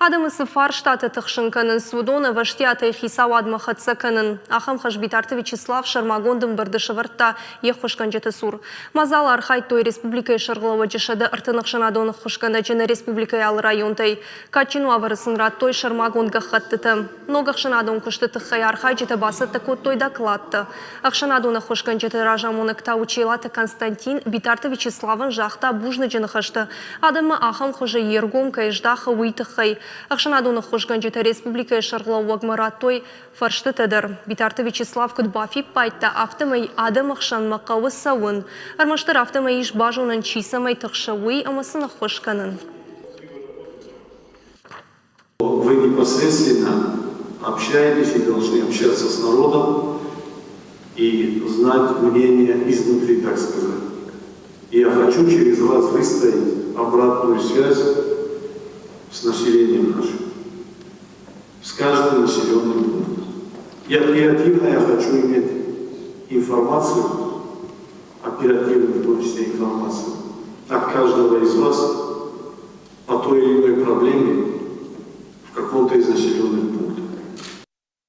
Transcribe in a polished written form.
Адӕмы цы фарстатӕ тыхсын кӕнынц, уыдон ӕвӕстиатӕй хицауадмӕ хӕццӕ кӕнын. Ахӕм хӕс Битарты Вячеслав сӕрмагонд ӕмбырды сӕвӕрдта йе ххуысгӕнджыты цур. Мадзалы архайдтой республикӕйы сӕргълӕууӕджы 130 ӕхсӕнадон ӕххуысгӕнӕджы нӕ республикӕйы алы районтӕй. Кадджын уавӕры сын радтой сӕрмагонд гӕххӕттытӕ. Ног ӕхсӕнадон куысты тыххӕй архайджытӕ бацӕттӕ кодтой докладтӕ. Ӕхсӕнадон ӕххуысгӕнджыты разамонӕг Таучелаты Константин Битарты Вячеславӕн загъта бузныджы ныхӕстӕ, адӕммӕ ахӕм хуызы йе ргом кӕй здахы, уый тыххӕй. Ӕхсӕнадон ӕххуысгӕнджытӕ республикӕйы сӕргълӕууӕгмӕ радтой фӕрстытӕ дӕр. Битарты Вячеслав куыд бафиппайдта, афтӕмӕй адӕмы хсӕнмӕ хъӕуы цӕуын. Ӕрмӕстдӕр афтӕмӕй ис базонӕн, чи цӕмӕй тыхсы, уый ӕмӕ сын ӕххуыс кӕнын. Вы непосредственно общаетесь и должны общаться с народом и знать мнение изнутри, так сказать. И я хочу через вас выстроить обратную связь с населением нашим, с каждым населенным пунктом. И оперативно я хочу иметь информацию, оперативную в том числе информацию, от каждого из вас по той или иной проблеме в каком-то из населенных пунктов.